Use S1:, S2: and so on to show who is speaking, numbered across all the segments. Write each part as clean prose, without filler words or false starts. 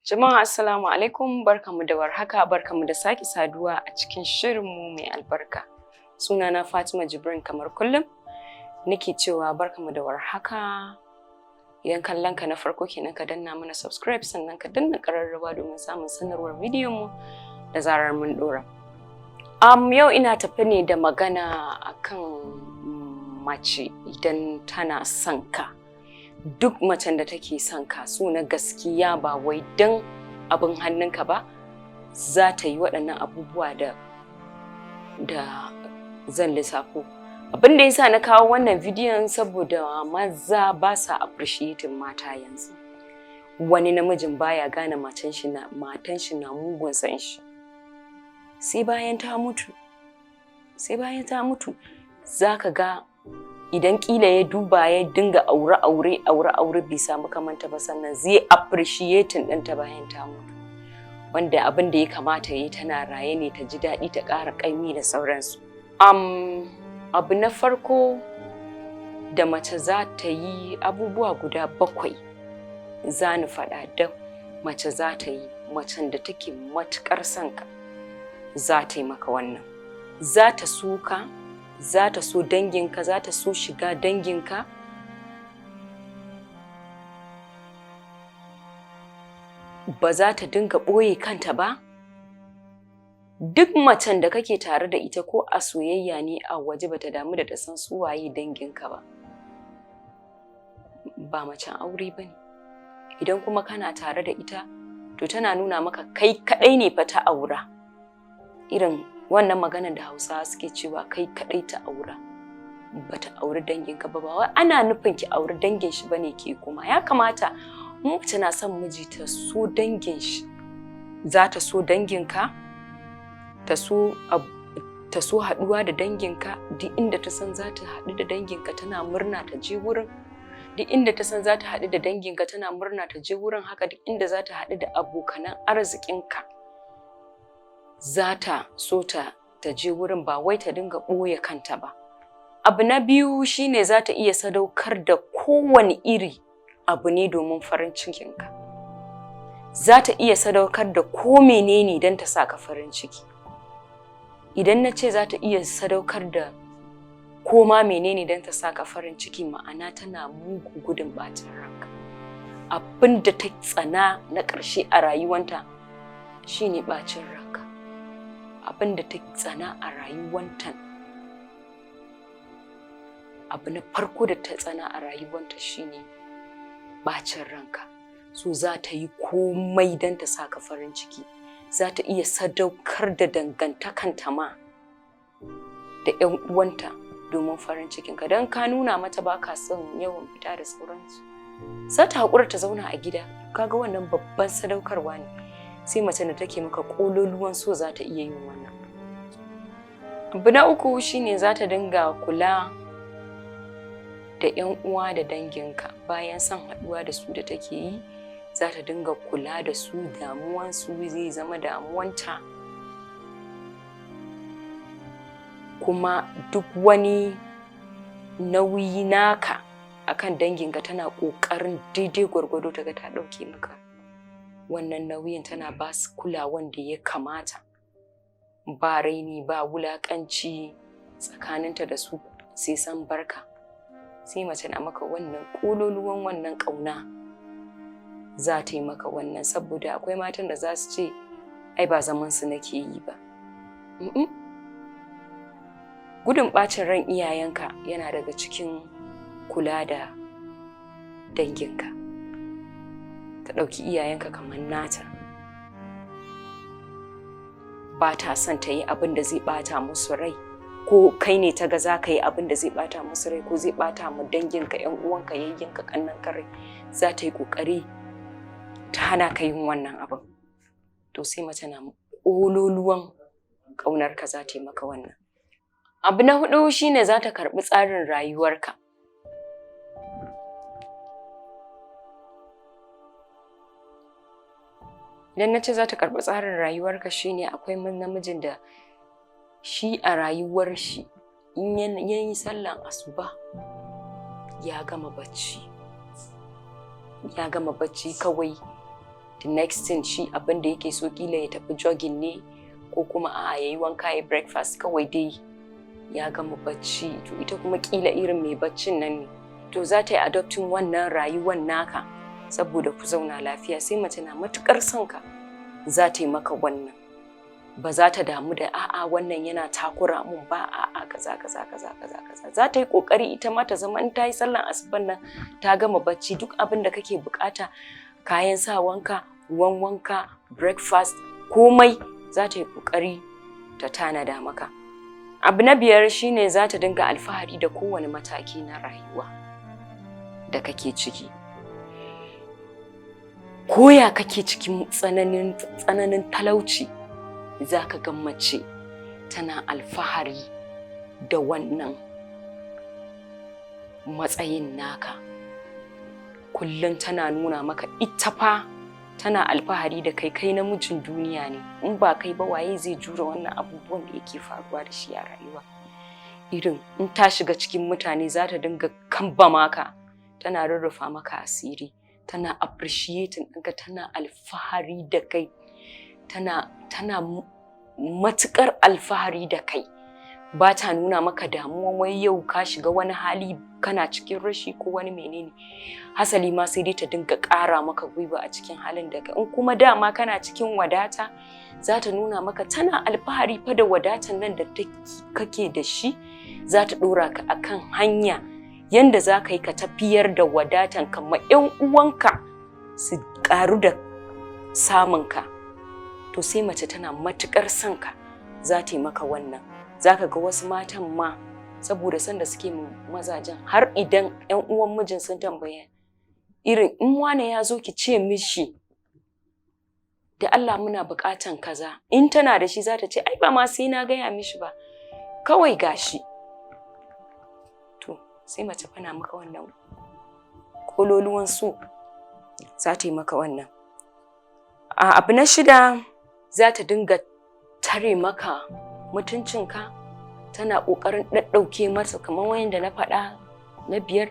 S1: Jama'a, assalamu alaikum, barkamu da warhaka, barkamu da sake saduwa a cikin shirinmu mai albarka. Sunana Fatima Jibrin. Kamar kullum nake cewa barkamu da warhaka. Idan kallon ka na farko kenan, ka danna mana subscribe, sannan ka danna ƙararrawa domin samun sanarwar bidiyon mu da zarar mun ɗora. Yau ina tafe ne da magana akan mace idan tana son ka. Duk macen da take son ka so na gaskiya, ba wai don abin hannunka ba, za ta yi waɗannan abubuwa da zan lissafo. Abin da yasa na kawo wannan bidiyon, saboda maza ba sa appreciating mata yanzu. Wani namijin baya gane matan shi na mugun son shi. Sai bayan ta mutu. Sai bayan ta mutu zaka ga idan kila ya duba, ya dinga aure aure aure aure, bai samu kamanta ba, sannan zai appreciating ɗinta bayan ta mutu. Wanda abin da ya kamata yi tana raye ne, ta ji daɗi, ta ƙara ƙaimi da sauransu. Abu na farko da mace za ta yi, abubuwa guda bakwai za ni faɗa da mace za ta yi, macen da take matuƙar son ka za ta yi maka wannan. Za ta so ka, za ta so danginka, za ta so shiga danginka, ba za ta dinga ɓoye kanta ba. Duk macen da kake tare da ita, ko a soyayya ne a waje, bata damu da ta san su waye danginka ba, ba macen aure ba ne. Idan kuma kana tare da ita, to tana nuna maka kai kaɗai ne fa ta aura. Irin wannan maganar da Hausawa suke cewa kai kaɗai ta aura, bata auri danginka ba, ba wai ana nufin ki auri dangin shi bane. Ke kuma ya kamata mace na son miji ta so dangin shi. Za ta so danginka, ta so haɗuwa da danginka. Duk inda ta san za ta haɗu da danginka, tana murna ta je wurin. Duk inda ta san za ta haɗu da danginka, tana murna ta je wurin. Haka duk inda za ta haɗu da abokanan arzikinka, za ta so ta je wurin, ba wai ta dinga ɓoye kanta ba. Abu na biyu shine za ta iya sadaukar da kowane iri abu ne domin farin cikinka. Za ta iya sadaukar da ko menene don ta sa ka farin ciki. Idan na ce za ta iya sadaukar da ko ma menene don ta sa ka farin ciki, ma'ana tana mugu gudun ɓacin ranka. Abin da ta tsana na ƙarshe a rayuwanta shine ɓacin ranka. Abin da ta tsana a rayuwanta, abu na farko da ta tsana a rayuwanta shine ɓacin ranka. So za ta yi komai don ta sa ka farin ciki. Za ta iya sadaukar da dangantakanta ma da 'yan uwanta domin farin cikinka. Don ka nuna mata ba ka son yawan fita da sauransu, za ta haƙura ta zauna a gida. Kaga wannan babban sadaukarwa ne. Sai mace da take maka ƙololuwan so za ta iya yin wannan. Abu na uku shine za ta dinga kula da 'yan uwa da danginka. Bayan son haɗuwa da su da take yi, za ta dinga kula da su, damuwansu zai zama damuwanta. Kuma duk wani nauyi naka akan danginka, tana ƙoƙarin daidai gwargwado ta ga ta ɗauke maka wannan nauyin. Tana ba su kulawan da ya kamata, ba raini, ba wulaƙanci tsakaninta da su, sai san barka. Sai mace na maka wannan ƙololuwan wannan ƙauna za ta yi maka wannan. Saboda akwai matan da za su ce, "Ai ba zaman su nake yi ba." Gudun ɓacin ran iyayenka yana daga cikin kula da danginka. Ta ɗauki iyayenka kamar nata, ba ta son ta yi abin da zai ɓata musu rai, ko kai ne ta ga za ka yi abin da zai ɓata musu rai ko zai ɓata ma danginka, 'yan uwanka, yayyinka, ƙannenka rai, za ta yi ƙoƙari ta hana ka yin wannan abin. To sai mace na ƙololuwan ƙaunarka za ta yi maka wannan. Abu na huɗu shine za ta karɓi tsarin rayuwarka. Idan na ce za ta karɓi tsarin rayuwarka, shine akwai namijin da shi a rayuwar shi, in ya yi sallan asuba, ya gama bacci, ya gama bacci kawai. The next thing, shi abin da yake so kila ya tafi jogging ne, ko kuma a yayi wanka, ya breakfast, kawai dai ya gama bacci. To ita kuma kila irin mai baccin nan ne, to za ta yi adopting wannan rayuwan naka saboda ku zauna lafiya. Sai mace na matukar son ka, za ta yi maka wannan. Ba za ta damu da "A'a, wannan yana takura mun" ba, "A'a, kaza kaza kaza kaza kaza." Za ta yi kokari ita ma ta zama in ta yi sallan asuban nan ta gama bacci, duk abin da kake bukata, kayan sa wanka, ruwan wanka, breakfast, komai za ta yi kokari ta tanada maka. Abu na biyar shine za ta dinga alfahari da kowane mataki na rayuwa da kake ciki. Koya kake cikin tsananin tsananin talauci, za ka ga mace tana alfahari da wannan matsayin naka. Kullum tana nuna maka ita fa tana alfahari da kai, kai namijin duniya ne, in ba kai ba waye zai jure wannan abubuwan da yake faruwa da shi a rayuwa? Irin in ta shiga cikin mutane, za ta dinga kambama ka, tana rurrufa maka asiri, tana appreciating ɗinka, tana alfahari da kai, tana matuƙar alfahari da kai. Ba ta nuna maka damuwa wai yau ka shiga wani hali, kana cikin rashi ko wani menene. Hasali ma sai dai ta dinga ƙara maka gwiwa a cikin halin da in kuma dama kana cikin wadata, za ta nuna maka tana alfahari fa da wadatan nan da kake da shi. Za ta ɗora ka akan hanya yanda za ka yi ka tafiyar da wadatan kamar 'yan uwanka su ƙaru da samunka. To sai mace tana matuƙar son ka, za ta yi maka wannan. Za ka ga wasu matan ma saboda son da suke mazajen, har idan 'yan uwan mijin sun tambaya, irin "In wane ya zo, ki ce mishi da Allah muna buƙatan kaza," in tana da shi za ta ce, "Ai ba ma sai na gaya mishi ba, kawai gashi." To sai mace fana maka wannan kololuwan so, za ta yi maka wannan. Abu na shida, za ta dinga tare maka mutuncinka, tana ƙoƙarin ɗaɗɗauke masa, kamar wanda na faɗa na biyar,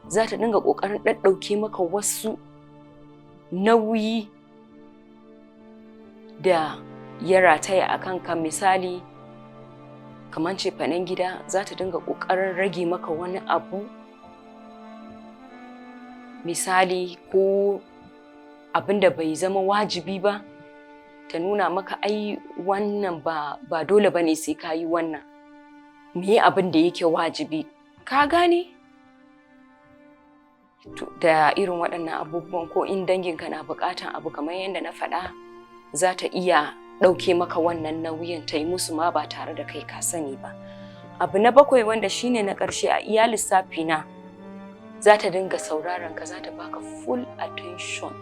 S1: za ta dinga ƙoƙarin ɗaɗɗauke maka wasu nauyi da ya rataya a kanka. Misali, kamar cefanen gida, za ta dinga ƙoƙarin rage maka wani abu, misali ko abin da bai zama wajibi ba, ta nuna maka ai wannan ba dole bane sai ka yi wannan, me abin da yake wajibi, ka gane? Da irin waɗannan abubuwan, ko in danginka na buƙatan abu, kamar yadda na faɗa, za ta iya ɗauke maka wannan nauyin, ta yi musu ma ba tare da kai ka sani ba. Abu na bakwai, wanda shine na ƙarshe a iya lissafi na, za ta dinga sauraron ka, za ta baka full attention.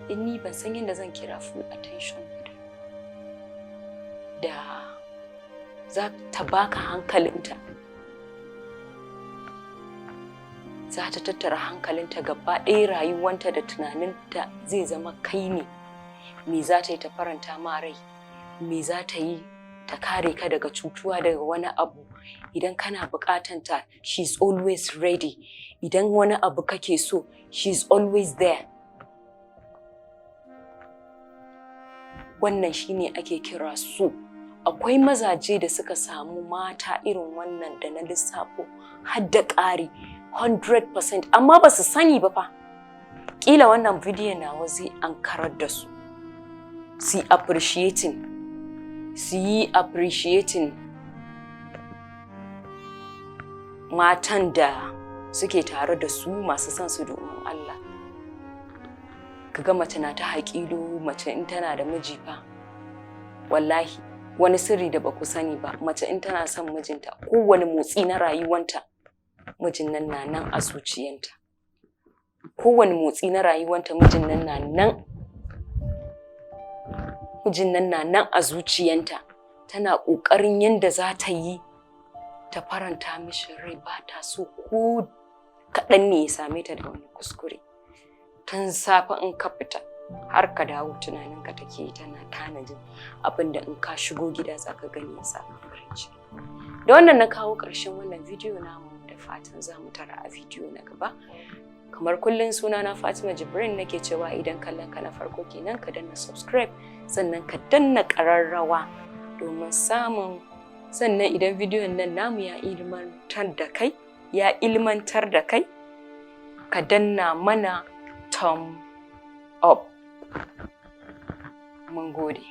S1: In ni ban san yadda zan kira full attention da za ta baka hankalinta, za ta tattara hankalinta gaba ɗaya, rayuwanta da tunaninta zai zama kai ne. Me za ta yi ta faranta ma rai? Me za ta yi ta kare ka daga cutuwa, daga wani abu? Idan kana buƙatanta, she's always ready. Idan wani abu kake so, she's always there. Wannan shine ake kira so. Akwai mazaje da suka samu mata irin wannan da na lissafo har da ƙari 100%, amma ba su sani ba fa. Ƙila wannan bidiyon nawa zai ankarar da su su yi appreciating matan da suke tare da su, masu son su domin Allah. Kaga mace na ta haƙilo. Mace in tana da miji fa, wallahi wani sirri da ba ku sani ba, mace in tana son mijinta, kowane motsi na rayuwanta mijin nan na nan a zuciyanta. Kowane motsi na rayuwanta mijin nan na nan, mijin nan na nan a zuciyanta. Tana ƙoƙarin yanda za ta yi ta faranta mishi rai, ba ta so ko kaɗan ne ya same ta da wani kuskure. Tun safe in ka fita har ka dawo, tunaninka take, tana tanajin abin da in ka shigo gida za ka gani ya sa ka farin ciki. Da wannan na kawo ƙarshen wannan bidiyo namu, da fatan za mu tara a bidiyo na gaba. Kamar kullum, sunana Fatima Jibrin, nake cewa idan kallon ka na farko kenan, ka danna subscribe, sannan ka danna ƙararrawa domin samun. Sannan idan bidiyon nan namu ya ilmantar da kai, ka danna mana thumb up. Mun gode.